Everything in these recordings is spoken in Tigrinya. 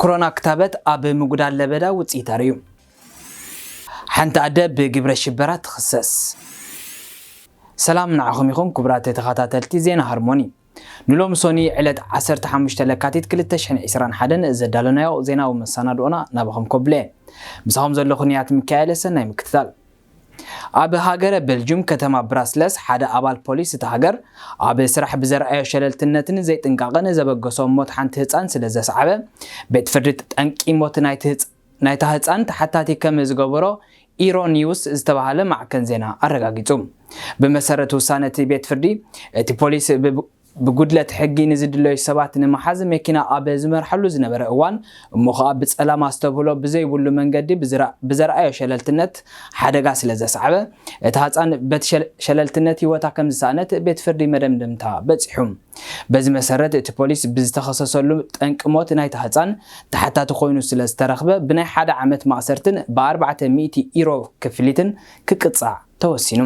ኮሮና ክታበት ኣብ ምጉዳል ለበዳ ውፅኢት ኣርእዩ። ሓንቲ ኣደ ብግብረ ሽበራ ትኽሰስ። ሰላም ንዓኹም ይኹን ክቡራት ተኸታተልቲ ዜና ሃርሞኒ። ንሎም ሶኒ ዕለት ዓሰርተ ሓሙሽተ ለካቲት ክልተ ሽሕን ዕስራን ሓደን ዘዳለናዮ ዜናዊ መሰናድኦና ናባኹም ኮብለ። ምሳኹም ዘለኹ ንያት ሚካኤል፣ ሰናይ ምክትታል። ኣብ ሃገረ ቤልጁም ከተማ ብራስለስ ሓደ ኣባል ፖሊስ እታ ሃገር ኣብ ስራሕ ብዘርኣዮ ሸለልትነትን ዘይጥንቃቕን ዘበገሶ ሞት ሓንቲ ህፃን ስለ ዘስዓበ፣ ቤት ፍርዲ ጠንቂ ሞት ናይቲ ህፃ ናይታ ህፃን ተሓታቲ ከም ዝገበሮ ኢሮ ኒውስ ዝተባሃለ ማዕከን ዜና ኣረጋጊጹ። ብመሰረት ውሳነ እቲ ቤት ፍርዲ፣ እቲ ፖሊስ ብ-፣ ብጉድለት ሕጊ ንዝድለዩ ሰባት ንምሓዝ መኪና ኣብ ዝመርሓሉ ዝነበረ እዋን፣ እሞ ኸኣ ብጸላም ኣስተብህሎ ብዘይብሉ መንገዲ ብዝራ-፣ ብዘርኣዮ ሸለልትነት ሓደጋ ስለ ዘስዓበ፣ እታ ህፃን በቲ ሸለ-፣ ሸለልትነት ህይወታ ከም ዝሰኣነት ቤት ፍርዲ መደምደምታ በጺሑ። በዚ መሰረት፣ እቲ ፖሊስ ብዝተኸሰሰሉ ጠንቂ ሞት ናይታ ህፃን ተሓታቲ ኮይኑ ስለ ዝተረኽበ፣ ብናይ ሓደ ዓመት ማእሰርትን ብኣርባዕተ ሚእቲ ኢሮ ክፍሊትን ክቅጻዕ ተወሲኑ።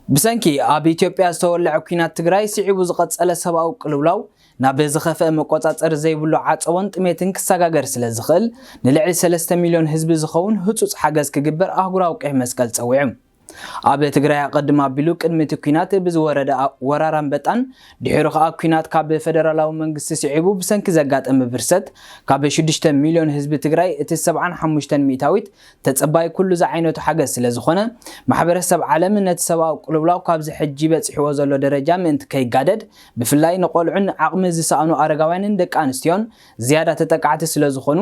ብሰንኪ ኣብ ኢትዮጵያ ዝተወልዐ ኲናት ትግራይ፣ ስዒቡ ዝቐጸለ ሰብኣዊ ቅልውላው ናብ ዝኸፍአ መቆጻጸሪ ዘይብሉ ዓጸቦን ጥሜትን ክሰጋገር ስለ ዝኽእል፣ ንልዕሊ ሰለስተ ሚልዮን ህዝቢ ዝኸውን ህጹጽ ሓገዝ ክግበር ኣህጉራዊ ቀይሕ መስቀል ጸዊዑ። ኣብ ትግራይ ኣቐድም ኣቢሉ ቅድሚ እቲ ኲናት ብዝወረደ ኣ-፣ ወራር ኣንበጣን ድሒሩ ኸኣ ኲናት ካብ ፌደራላዊ መንግስቲ ስዒቡ ብሰንኪ ዘጋጠመ ብርሰት ካብ ሽዱሽተ ሚልዮን ህዝቢ ትግራይ እቲ ሰብዓን ሓሙሽተን ሚእታዊት ተጸባይ ኩሉ ዝዓይነቱ ሓገዝ ስለ ዝኾነ፣ ማሕበረሰብ ዓለም ነቲ ሰብኣዊ ቅልውላው ካብዚ ሕጂ በጺሕዎ ዘሎ ደረጃ ምእንቲ ከይጋደድ፣ ብፍላይ ንቆልዑን ዓቕሚ ዝሰኣኑ ኣረጋውያንን ደቂ ኣንስትዮን ዝያዳ ተጠቃዕቲ ስለ ዝኾኑ፣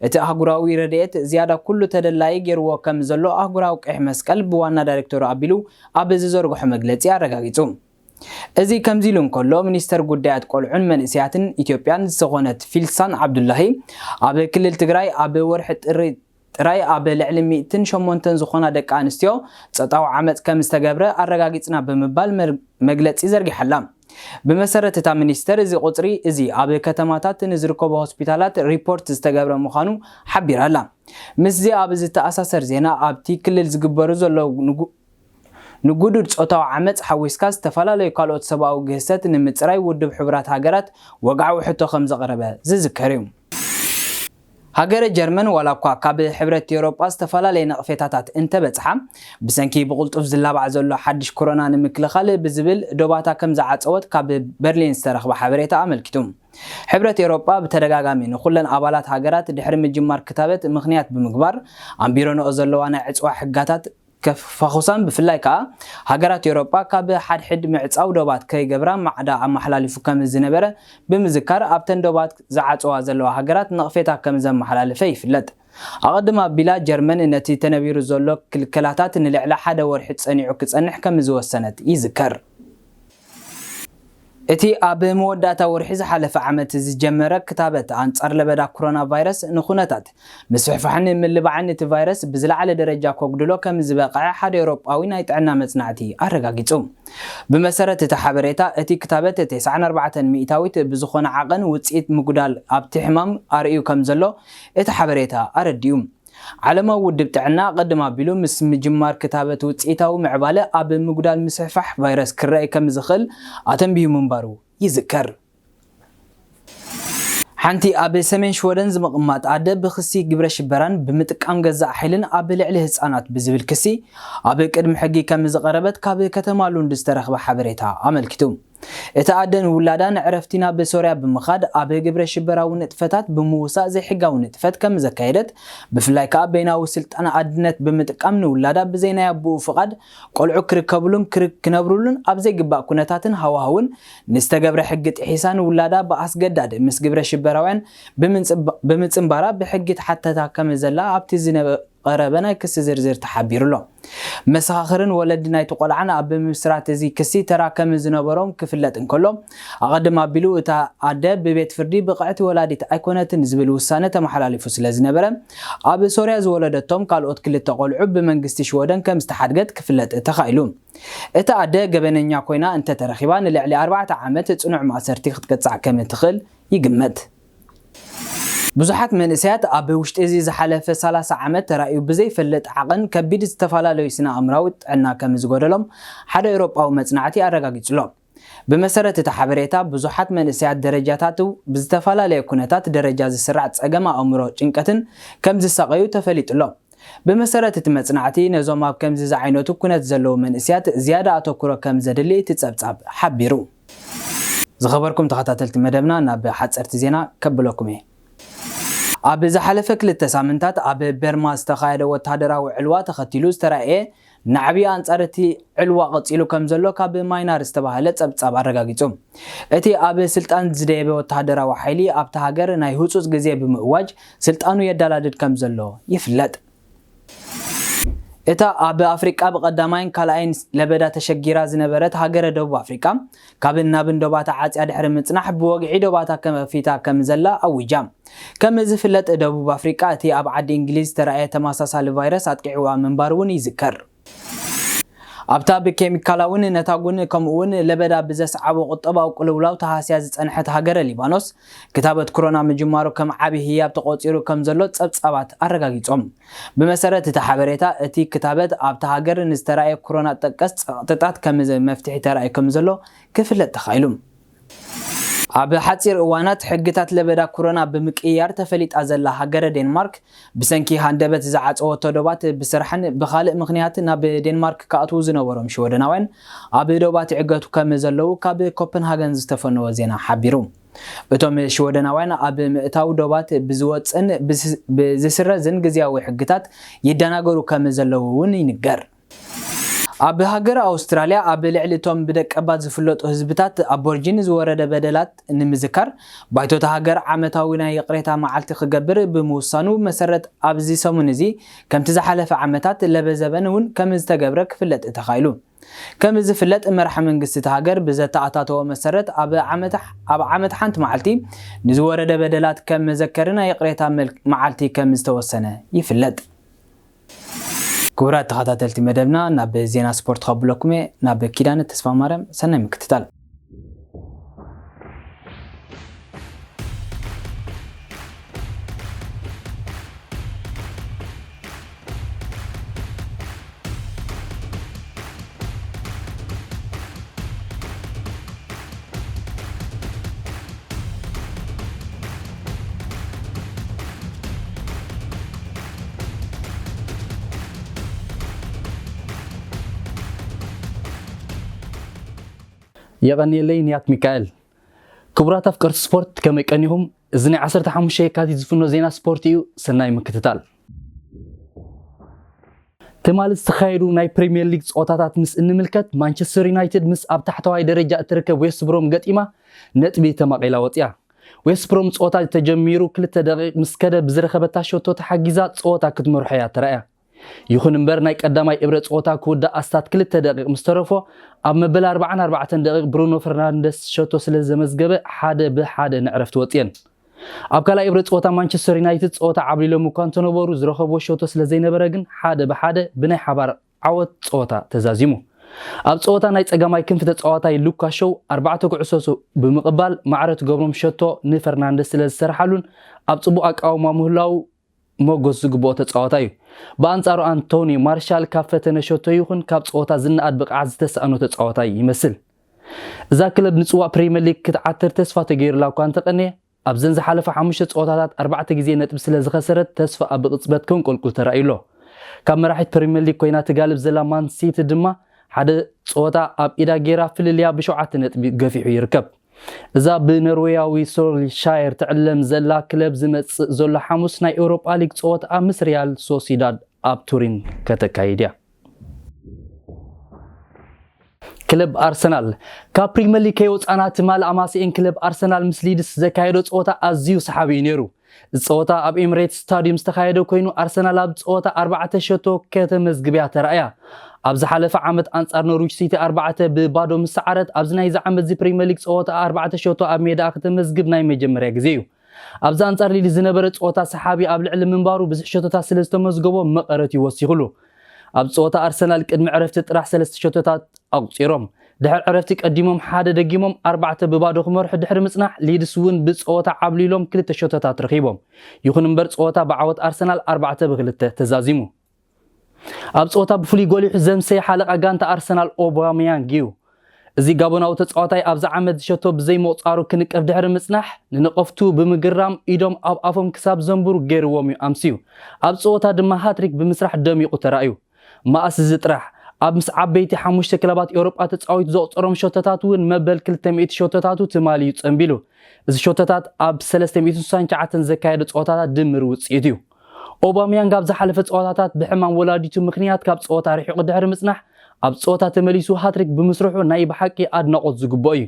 እቲ ኣህጉራዊ ረድኤት ዝያዳ ኩሉ ተደላዪ ገይርዎ ከም ዘሎ ኣህጉራዊ ቀይሕ መስቀል ብዋና ዳይሬክተሩ ኣቢሉ ኣብ ዝዘርግሖ መግለጺ ኣረጋጊጹ። እዚ ከምዚ ኢሉ እንከሎ፣ ሚኒስተር ጉዳያት ቆልዑን መንእሰያትን ኢትዮጵያን ዝኾነት ፊልሳን ዓብዱላሂ፣ ኣብ ክልል ትግራይ ኣብ ወርሒ ጥሪ ጥራይ ኣብ ልዕሊ ሚእትን ሸሞንተን ዝኾና ደቂ ኣንስትዮ ጾታዊ ዓመጽ ከም ዝተገብረ ኣረጋጊጽና ብምባል መር-፣ መግለጺ ዘርጊሓ ኣላ። ብመሰረት እታ ሚኒስተር፣ እዚ ቁጽሪ እዚ ኣብ ከተማታት ንዝርከቡ ሆስፒታላት ሪፖርት ዝተገብረ ምዃኑ ሓቢራ ኣላ። ምስዚ ኣብ ዝተኣሳሰር ዜና፣ ኣብቲ ክልል ዝግበሩ ዘለዉ ንጉ-፣ ንጉዱድ ጾታዊ ዓመጽ ሓዊስካ ዝተፈላለዩ ካልኦት ሰብኣዊ ግህሰት ንምጽራይ ውድብ ሕቡራት ሃገራት ወግዓዊ ሕቶ ከም ዘቕረበ ዝዝከር እዩ። ሃገረ ጀርመን ዋላ እኳ ካብ ሕብረት ኤውሮጳ ዝተፈላለየ ነቕፌታታት እንተበጽሓ፣ ብሰንኪ ብቕልጡፍ ዝላባዕ ዘሎ ሓድሽ ኮሮና ንምክልኻል ብዝብል ዶባታ ከም ዝዓጸወት ካብ በርሊን ዝተረኽበ ሓበሬታ ኣመልኪቱ። ሕብረት ኤውሮጳ ብተደጋጋሚ ንኹለን ኣባላት ሃገራት ድሕሪ ምጅማር ክታበት ምኽንያት ብምግባር ኣንቢረንኦ ዘለዋ ናይ ዕጽዋ ሕጋታት ከፋኹሳን ብፍላይ ከኣ ሃገራት ኤውሮጳ ካብ ሓድሕድ ምዕጻው ዶባት ከይገብራ ማዕዳ ኣመሓላሊፉ ከም ዝነበረ ብምዝካር፣ ኣብተን ዶባት ዝዓጽዋ ዘለዋ ሃገራት ነቕፌታ ከም ዘመሓላለፈ ይፍለጥ። ኣቐድም ኣቢላ ጀርመን ነቲ ተነቢሩ ዘሎ ክልከላታት ንልዕሊ ሓደ ወርሒ ጸኒዑ ክጸንሕ ከም ዝወሰነት ይዝከር። እቲ ኣብ መወዳእታ ወርሒ ዝሓለፈ ዓመት ዝጀመረ ክታበት ኣንጻር ለበዳ ኮሮና ቫይረስ ንኹነታት ምስፍሕፋሕን ምልባዕን እቲ ቫይረስ ብዝለዓለ ደረጃ ከጉድሎ ከም ዝበቕዐ ሓደ ኤውሮጳዊ ናይ ጥዕና መጽናዕቲ ኣረጋጊጹ። ብመሰረት እቲ ሓበሬታ፣ እቲ ክታበት ተስዓን ኣርባዕተን ሚእታዊት ብዝኾነ ዓቐን ውጽኢት ምጉዳል ኣብቲ ሕማም ኣርእዩ ከም ዘሎ እቲ ሓበሬታ ኣረዲኡ። ዓለማዊ ውድብ ጥዕና ኣቐድም ኣቢሉ ምስ ምጅማር ክታበት ውጽኢታዊ ምዕባለ ኣብ ምጉዳል ምስፍሕፋሕ ቫይረስ ክረኣይ ከም ዝኽእል ኣተንቢሁ ምንባሩ ይዝከር። ሓንቲ ኣብ ሰሜን ሽወደን ዝምቕማጥ ኣደ ብኽሲ ግብረ ሽበራን ብምጥቃም ገዛእ ሓይልን ኣብ ልዕሊ ህጻናት ብዝብል ክሲ ኣብ ቅድሚ ሕጊ ከም ዝቐረበት ካብ ከተማ ሉንድ ዝተረኽበ ሓበሬታ ኣመልኪቱ። እታ ኣደ ንውላዳ ንዕረፍቲ ናብ ሶርያ ብምኻድ ኣብ ግብረ ሽበራዊ ንጥፈታት ብምውሳእ ዘይሕጋዊ ንጥፈት ከም ዘካየደት፣ ብፍላይ ከኣ በይናዊ ስልጣን ኣድነት ብምጥቃም ንውላዳ ብዘይ ናይ ኣቦኡ ፍቓድ ቆልዑ ክርከብሉን ክር-፣ ክነብሩሉን ኣብ ዘይግባእ ኩነታትን ሃዋህውን ንዝተገብረ ሕጊ ጥሒሳ ንውላዳ ብኣስገዳድ ምስ ግብረ ሽበራውያን ብምንጽባ-፣ ብምጽንባራ ብሕጊ ትሓተታ ከም ዘላ ኣብቲ ዝነበ-፣ ቀረበ ናይ ክሲ ዝርዝር ተሓቢሩ ኣሎ። መሰኻኽርን ወለዲ ናይቲ ቆልዓን ኣብ ብምስራት እዚ ክሲ ተራ ከም ዝነበሮም ክፍለጥ እንከሎ፣ ኣቐድም ኣቢሉ እታ ኣደ ብቤት ፍርዲ ብቕዕቲ ወላዲት ኣይኮነትን ዝብል ውሳነ ተመሓላሊፉ ስለ ዝነበረ፣ ኣብ ሶርያ ዝወለደቶም ካልኦት ክልተ ቆልዑ ብመንግስቲ ሽወደን ከም ዝተሓድገት ክፍለጥ ተኻኢሉ። እታ ኣደ ገበነኛ ኮይና እንተተረኺባ፣ ንልዕሊ ኣርባዕተ ዓመት ጽኑዕ ማእሰርቲ ክትቅጻዕ ከም እትኽእል ይግመት። ብዙሓት መንእሰያት ኣብ ውሽጢ እዚ ዝሓለፈ ሰላሳ ዓመት ተራእዩ ብዘይፈልጥ ዓቐን ከቢድ ዝተፈላለዩ ስነ ኣእምራዊ ጥዕና ከም ዝጎደሎም ሓደ ኤውሮጳዊ መጽናዕቲ ኣረጋጊጹ ኣሎ። ብመሰረት እቲ ሓበሬታ፣ ብዙሓት መንእሰያት ደረጃታቱ ብዝተፈላለየ ኩነታት ደረጃ ዝስራዕ ጸገም ኣእምሮ ጭንቀትን ከም ዝሳቐዩ ተፈሊጡ ኣሎ። ብመሰረት እቲ መጽናዕቲ፣ ነዞም ኣብ ከምዚ ዝዓይነቱ ኩነት ዘለዉ መንእሰያት ዝያዳ ኣተኩሮ ከም ዘድሊ እቲ ጸብጻብ ሓቢሩ። ዝኸበርኩም ተኸታተልቲ መደብና፣ ናብ ሓጸርቲ ዜና ከብለኩም እየ። ኣብ ዝሓለፈ ክልተ ሳምንታት ኣብ በርማ ዝተኻየደ ወተሃደራዊ ዕልዋ ተኸቲሉ ዝተራእየ ናዕቢ ኣንጻር እቲ ዕልዋ ቀጺሉ ከም ዘሎ ካብ ማይናር ዝተባህለ ጸብጻብ ኣረጋጊጹ። እቲ ኣብ ስልጣን ዝደየበ ወተሃደራዊ ሓይሊ ኣብታ ሃገር ናይ ህጹጽ ግዜ ብምእዋጅ ስልጣኑ የዳላድድ ከም ዘሎ ይፍለጥ። እታ ኣብ ኣፍሪቃ ብቐዳማይን ካልኣይን ለበዳ ተሸጊራ ዝነበረት ሃገረ ደቡብ ኣፍሪቃ፣ ካብን ናብን ዶባታ ዓጽያ ድሕሪ ምጽናሕ፣ ብወግዒ ዶባታ ከፊታ ከም ዘላ ኣዊጃ። ከም ዝፍለጥ፣ ደቡብ ኣፍሪቃ እቲ ኣብ ዓዲ እንግሊዝ ዝተራእየ ተመሳሳሊ ቫይረስ ኣጥቂዕዋ ምንባሩ እውን ይዝከር። ኣብታ ብኬሚካላውን ነታጉን ከምኡውን ለበዳ ብዘስዓቦ ቁጠባዊ ቅልውላው ተሃስያ ዝጸንሐት ሃገረ ሊባኖስ፣ ክታበት ኮሮና ምጅማሩ ከም ዓቢ ህያብ ተቖጺሩ ከም ዘሎ ጸብጻባት ኣረጋጊጾም። ብመሰረት እቲ ሓበሬታ፣ እቲ ክታበት ኣብታ ሃገር ንዝተራእየ ኮሮና ጠቀስ ጸቕጥታት ከም መፍትሒ ተራእዩ ከም ዘሎ ክፍለጥ ተኻኢሉ። ኣብ ሓጺር እዋናት ሕግታት ለበዳ ኮሮና ብምቅይያር ተፈሊጣ ዘላ ሃገረ ዴንማርክ፣ ብሰንኪ ሃንደበት ዝዓጸወቶ ዶባት ብስራሕን ብኻልእ ምኽንያት ናብ ዴንማርክ ክኣትዉ ዝነበሮም ሽወደናውያን ኣብ ዶባት ይዕገቱ ከም ዘለዉ ካብ ኮፐንሃገን ዝተፈነወ ዜና ሓቢሩ። እቶም ሽወደናውያን ኣብ ምእታው ዶባት ብዝወጽን ብዝ-፣ ብዝስረዝን ግዝያዊ ሕግታት ይደናገሩ ከም ዘለዉ እውን ይንገር። ኣብ ሃገር ኣውስትራልያ ኣብ ልዕሊ እቶም ብደቀባት ዝፍለጡ ህዝብታት ኣቦርጂን ዝወረደ በደላት ንምዝካር፣ ባይቶ እታ ሃገር ዓመታዊ ናይ ይቕሬታ መዓልቲ ክገብር ብምውሳኑ መሰረት፣ ኣብዚ ሰሙን እዚ ከምቲ ዝሓለፈ ዓመታት ለበዘበን እውን ከም ዝተገብረ ክፍለጥ ተኻኢሉ። ከም ዝፍለጥ፣ መራሒ መንግስቲ እታ ሃገር ብዘተኣታተዎ መሰረት ኣብ ዓመት፣ ኣብ ዓመት ሓንቲ መዓልቲ ንዝወረደ በደላት ከም መዘከሪ ናይ ይቕሬታ መል-፣ መዓልቲ ከም ዝተወሰነ ይፍለጥ። ክቡራት ተኸታተልቲ መደብና፣ ናብ ዜና ስፖርት ከብለኩም እየ። ናብ ኪዳነ ተስፋማርያም፣ ሰናይ ምክትታል። የቐንየለይ ንያት ሚካኤል። ክቡራት ኣፍቀርቲ ስፖርት፣ ከመይ ቀኒኹም? እዚ ናይ ዓሰርተ ሓሙሽተ የካቲት ዝፍኖ ዜና ስፖርት እዩ። ሰናይ ምክትታል። ትማሊ ዝተኻየዱ ናይ ፕሪምየር ሊግ ጸወታታት ምስ እንምልከት፣ ማንቸስተር ዩናይትድ ምስ ኣብ ታሕተዋይ ደረጃ እትርከብ ዌስት ብሮም ገጢማ ነጥቢ ተማቒላ ወጽያ። ዌስት ብሮም ጸወታ ተጀሚሩ ክልተ ደቂቕ ምስ ከደ ብዝረኸበታ ሸቶ ተሓጊዛ ጸወታ ክትመርሖ እያ ተራእያ። ይኹን እምበር፣ ናይ ቀዳማይ እብረ ጸወታ ክውዳእ ኣስታት ክልተ ደቂቕ ምስ ተረፎ፣ ኣብ መበል ኣርባዓን ኣርባዕተን ደቂቕ ብሩኖ ፈርናንደስ ሸቶ ስለ ዘመዝገበ፣ ሓደ ብሓደ ንዕረፍቲ ወጽየን። ኣብ ካልኣይ እብረ ጸወታ ማንቸስተር ዩናይትድ ጸወታ ዓብሊሎም እኳ እንተነበሩ፣ ዝረኸብዎ ሸቶ ስለ ዘይነበረ ግን፣ ሓደ ብሓደ ብናይ ሓባር ዓወት ጸወታ ተዛዚሙ። ኣብ ጸወታ ናይ ጸጋማይ ክንፊ ተጻዋታይ ሉካ ሾው ኣርባዕተ ኩዕሶ ሱ-፣ ብምቕባል ማዕረ ትገብሮም ሸቶ ንፈርናንደስ ስለ ዝሰርሓሉን ኣብ ጽቡቕ ኣቃውማ ምህላዉ ሞጎስ ዝግብኦ ተጻዋታይ እዩ። ብኣንጻሩ ኣንቶኒ ማርሻል ካብ ፈተነ ሸቶ ይኹን ካብ ጸወታ ዝነኣድ ብቕዓት ዝተሳእኖ ተጻዋታይ ይመስል። እዛ ክለብ ንጽዋዕ ፕሪምየር ሊግ ክትዓትር ተስፋ ተገይሩላ እኳ እንተቐንየ፣ ኣብዘን ዝሓለፋ ሓሙሽተ ጸወታታት ኣርባዕተ ግዜ ነጥቢ ስለ ዝኸሰረት ተስፋኣ ብቕጽበት ከንቆልቁል ተራእዩ ኣሎ። ካብ መራሒት ፕሪምየር ሊግ ኮይና ትጋልብ ዘላ ማን ሲቲ ድማ ሓደ ጸወታ ኣብ ኢዳ ገይራ ፍልልያ ብሸውዓተ ነጥቢ ገፊሑ ይርከብ። እዛ ብኖርዌያዊ ሶልሻየር ትዕለም ዘላ ክለብ ዝመጽእ ዘሎ ሓሙስ ናይ ኤውሮጳ ሊግ ጸወታኣ ምስ ሪያል ሶሲዳድ ኣብ ቱሪን ከተካይድ እያ። ክለብ ኣርሰናል። ካብ ፕሪምየር ሊግ ከይወጻና ትማሊ ኣማስኤን ክለብ ኣርሰናል ምስ ሊድስ ዘካየዶ ጸወታ ኣዝዩ ሰሓቢ እዩ ነይሩ። እዚ ጸወታ ኣብ ኤምሬትስ ስታዲየም ዝተኻየደ ኮይኑ፣ ኣርሰናል ኣብ ጸወታ ኣርባዕተ ሸቶ ከተመዝግብ እያ ተራእያ። ኣብ ዝሓለፈ ዓመት ኣንጻር ኖርዊች ሲቲ ኣርባዕተ ብባዶ ምስ ሰዓረት፣ ኣብዚ ናይዚ ዓመት እዚ ፕሪምየር ሊግ ጸወታ ኣርባዕተ ሸቶ ኣብ ሜዳኣ ከተመዝግብ ናይ መጀመርያ ግዜ እዩ። ኣብዚ ኣንጻር ሊድስ ዝነበረ ጸወታ ሰሓቢ ኣብ ልዕሊ ምንባሩ፣ ብዙሕ ሸቶታት ስለ ዝተመዝገቦ መቐረት እዩ ወሲኹሉ። ኣብ ጸወታ ኣርሰናል ቅድሚ ዕረፍቲ ጥራሕ ሰለስተ ሸቶታት ኣቑጺሮም። ድሕሪ ዕረፍቲ ቀዲሞም ሓደ ደጊሞም ኣርባዕተ ብባዶ ክመርሑ ድሕሪ ምጽናሕ፣ ሊድስ እውን ብጸወታ ዓብሊሎም ክልተ ሸቶታት ረኺቦም። ይኹን እምበር፣ ጸወታ ብዓወት ኣርሰናል ኣርባዕተ ብክልተ ተዛዚሙ። ኣብ ጸወታ ብፍሉይ ጎሊሑ ዘምሰየ ሓለቓ ጋንታ ኣርሰናል ኦባመያንግ እዩ። እዚ ጋቦናዊ ተጻዋታይ ኣብዚ ዓመት ዝሸቶ ብዘይምቑጻሩ ክንቀፍ ድሕሪ ምጽናሕ፣ ንነቐፍቱ ብምግራም ኢዶም ኣብ ኣፎም ክሳብ ዘንብሩ ገይርዎም እዩ ኣምስዩ። ኣብ ጸወታ ድማ ሃትሪክ ብምስራሕ ደሚቑ ተራእዩ። መኣስ እዚ ጥራሕ፣ ኣብ ምስ ዓበይቲ ሓሙሽተ ክለባት ኤውሮጳ ተጻዊቱ ዘቑጸሮም ሸቶታት እውን መበል ክልተ ሚእቲ ሸቶታቱ ትማሊ እዩ ጸንቢሉ። እዚ ሸቶታት ኣብ ሰለስተ ሚእትን ስሳን ትሽዓተን ዘካየዶ ጸወታታት ድምር ውጽኢት እዩ። ኦባምያንግ ኣብ ዝሓለፈ ጸወታታት ብሕማም ወላዲቱ ምኽንያት ካብ ጸወታ ርሒቑ ድሕሪ ምጽናሕ፣ ኣብ ጸወታ ተመሊሱ ሃትሪክ ብምስርሑ ናይ ብሓቂ ኣድናቖት ዝግብኦ እዩ።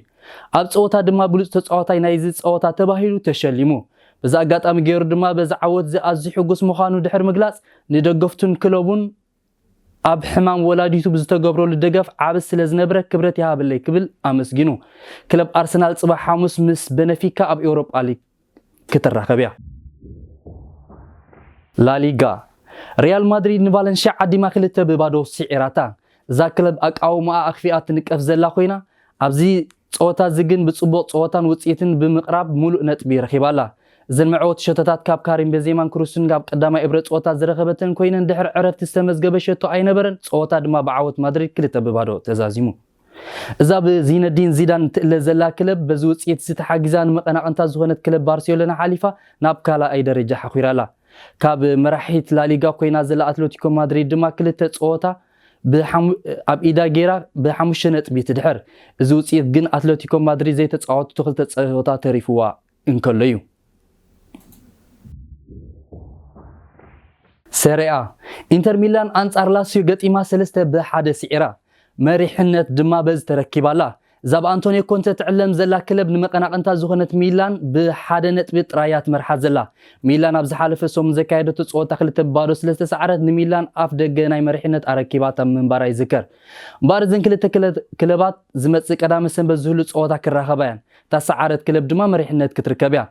ኣብ ጸወታ ድማ ብሉጽ ተጻዋታይ ናይዚ ጸወታ ተባሂሉ ተሸሊሙ። በዚ ኣጋጣሚ ገይሩ ድማ በዚ ዓወት እዚ ኣዝዩ ሕጉስ ምዃኑ ድሕሪ ምግላጽ፣ ንደገፍቱን ክለቡን ኣብ ሕማም ወላዲቱ ብዝተገብረሉ ደገፍ ዓቢ ስለ ዝነበረ ክብረት ይሃበለይ ክብል ኣመስጊኑ። ክለብ ኣርሰናል ጽባሕ ሓሙስ ምስ በነፊካ ኣብ ኤውሮጳ ሊግ ክትራኸብ እያ። ላሊጋ፣ ሪያል ማድሪድ ንቫለንሽያ ዓዲማ ክልተ ብባዶ ስዒራታ። እዛ ክለብ ኣቃውማኣ ኣኽፊኣ ትንቀፍ ዘላ ኮይና፣ ኣብዚ ጸወታ እዚ ግን ብጽቡቕ ጸወታን ውጽኢትን ብምቕራብ ሙሉእ ነጥቢ ረኺባ ኣላ። እዘን መዕወቲ ሸቶታት ካብ ካሪም ቤንዜማን ክሩስን ኣብ ቀዳማይ እብረ ጸወታ ዝረኸበተን ኮይነን፣ ድሕሪ ዕረፍቲ ዝተመዝገበ ሸቶ ኣይነበረን። ጸወታ ድማ ብዓወት ማድሪድ ክልተ ብባዶ ተዛዚሙ። እዛ ብዚነዲን ዚዳን ትእለ ዘላ ክለብ በዚ ውጽኢት እዚ ተሓጊዛ ንመቐናቕንታ ዝኾነት ክለብ ባርሴሎና ሓሊፋ ናብ ካልኣይ ደረጃ ሓኺራ ኣላ። ካብ መራሒት ላሊጋ ኮይና ዘላ ኣትሌቲኮ ማድሪድ ድማ ክልተ ጸወታ ብሓሙ-፣ ኣብ ኢዳ ገይራ ብሓሙሽተ ነጥቢ ትድሕር። እዚ ውጽኢት ግን ኣትሌቲኮ ማድሪድ ዘይተጻወተቶ ክልተ ጸወታ ተሪፍዋ እንከሎ እዩ። ሰሪኣ፣ ኢንተር ሚላን ኣንጻር ላሲዮ ገጢማ ሰለስተ ብሓደ ስዒራ። መሪሕነት ድማ በዚ ተረኪባ ኣላ። እዛ ብኣንቶኒዮ ኮንተ ትዕለም ዘላ ክለብ ንመቐናቐንታ ዝኾነት ሚላን ብሓደ ነጥቢ ጥራይ እያ ትመርሓ ዘላ። ሚላን ኣብ ዝሓለፈ ሰሙን ዘካየደቶ ጸወታ ክልተ ብባዶ ስለ ዝተሰዓረት፣ ንሚላን ኣፍ ደገ ናይ መሪሕነት ኣረኪባታ ምንባራ ይዝከር። እምበኣር እዘን ክልተ ክለ-፣ ክለባት ዝመጽእ ቀዳመ ሰንበት ዝህሉ ጸወታ ክራኸባ እየን። እታ ሰዓረት ክለብ ድማ መሪሕነት ክትርከብ እያ።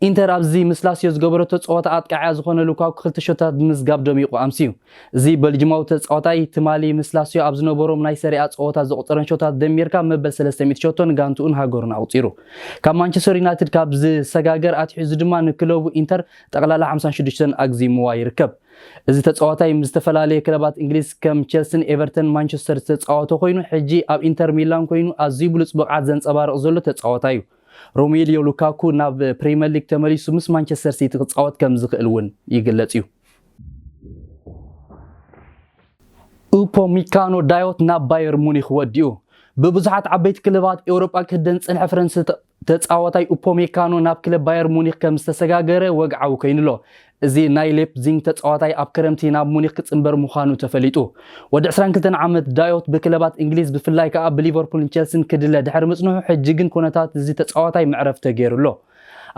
ኢንተር ኣብዚ ምስ ላሲዮ ዝገበረቶ ጸወታ ኣጥቃዕያ ዝኾነ ሉካኩ ክልተ ሸቶታት ብምዝጋብ ደሚቑ ኣምስዩ። እዚ በልጅማዊ ተጻዋታይ ትማሊ ምስ ላሲዮ ኣብ ዝነበሮም ናይ ሰሪኣ ጸወታ ዘቑጸረን ሸቶታት ደሚርካ መበል ሰለስተ ሚእቲ ሸቶ ንጋንትኡን ሃገሩን ኣቑጺሩ። ካብ ማንቸስተር ዩናይትድ ካብ ዝሰጋገር ኣትሒዙ ድማ ንክለቡ ኢንተር ጠቕላላ ሓምሳን ሽዱሽተን ኣግዚምዋ ይርከብ። እዚ ተጻዋታይ ምስ ዝተፈላለየ ክለባት እንግሊዝ ከም ቸልስን ኤቨርተን ማንቸስተር ዝተጻወተ ኮይኑ፣ ሕጂ ኣብ ኢንተር ሚላን ኮይኑ ኣዝዩ ብሉጽ ብቕዓት ዘንጸባርቕ ዘሎ ተጻዋታይ እዩ። ሮሜልዮ ሉካኩ ናብ ፕሪምየር ሊግ ተመሊሱ ምስ ማንቸስተር ሲቲ ክጻወት ከም ዝኽእል እውን ይግለጽ እዩ። ኡፖሚካኖ ዳዮት ናብ ባየር ሙኒክ ወዲኡ። ብብዙሓት ዓበይቲ ክለባት ኤውሮጳ ክህደን ዝጸንሐ ፈረንሲ ተ-፣ ተጻዋታይ ኡፖሜካኖ ናብ ክለብ ባየር ሙኒክ ከም ዝተሰጋገረ ወግዓዊ ኮይኑ ኣሎ። እዚ ናይ ሌፕዚንግ ተጻዋታይ ኣብ ክረምቲ ናብ ሙኒክ ክጽንበር ምዃኑ ተፈሊጡ። ወዲ ዕስራን ክልተን ዓመት ዳዮት ብክለባት እንግሊዝ ብፍላይ ከኣ ብሊቨርፑልን ቸልሲን ክድለ ድሕሪ ምጽንሑ፣ ሕጂ ግን ኩነታት እዚ ተጻዋታይ መዕረፍ ተገይሩ ኣሎ።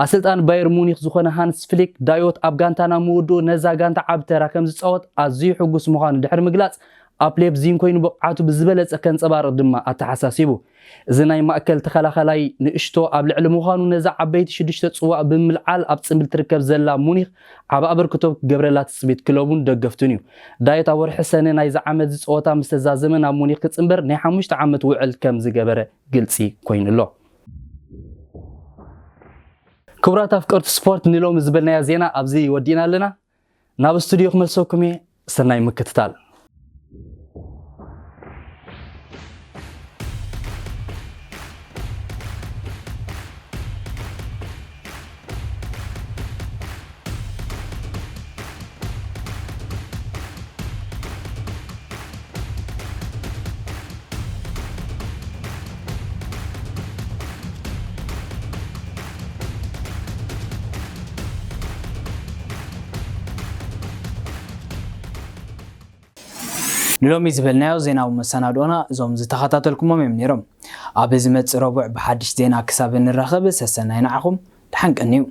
ኣሰልጣኒ ባየር ሙኒክ ዝኾነ ሃንስ ፍሊክ ዳዮት ኣብ ጋንታና ምውድኡ ነዛ ጋንታ ዓቢ ተራ ከም ዝጻወት ኣዝዩ ሕጉስ ምዃኑ ድሕሪ ምግላጽ፣ ኣብ ሌፕዚንግ ኮይኑ ብቕዓቱ ብዝበለጸ ከንጸባርቕ ድማ ኣተሓሳሲቡ። እዚ ናይ ማእከል ተኸላኸላይ ንእሽቶ ኣብ ልዕሊ ምዃኑ ነዛ ዓበይቲ ሽዱሽተ ጽዋእ ብምልዓል ኣብ ጽምብል ትርከብ ዘላ ሙኒክ ዓቢ ኣበርክቶ ክገብረላ ትጽቢት ክለቡን ደገፍቱን እዩ። ዳየት ኣብ ወርሒ ሰነ ናይዚ ዓመት እዚ ጸወታ ምስ ተዛዘመ ናብ ሙኒክ ክጽንበር ናይ ሓሙሽተ ዓመት ውዕል ከም ዝገበረ ግልጺ ኮይኑ ኣሎ። ክቡራት ኣፍቀርቲ ስፖርት ንሎሚ ዝበልናዮ ዜና ኣብዚ ወዲእና ኣለና። ናብ ስቱዲዮ ክመልሰኩም እየ። ሰናይ ምክትታል። ንሎሚ ዝበልናዮ ዜናዊ መሰናድኦና እዞም ዝተኸታተልኩሞም እዮም ነይሮም። ኣብ ዝመጽእ ረቡዕ ብሓድሽ ዜና ክሳብ እንራኸብ ሰሰናይ ንዓኹም፣ ደሓን ቀንዩ።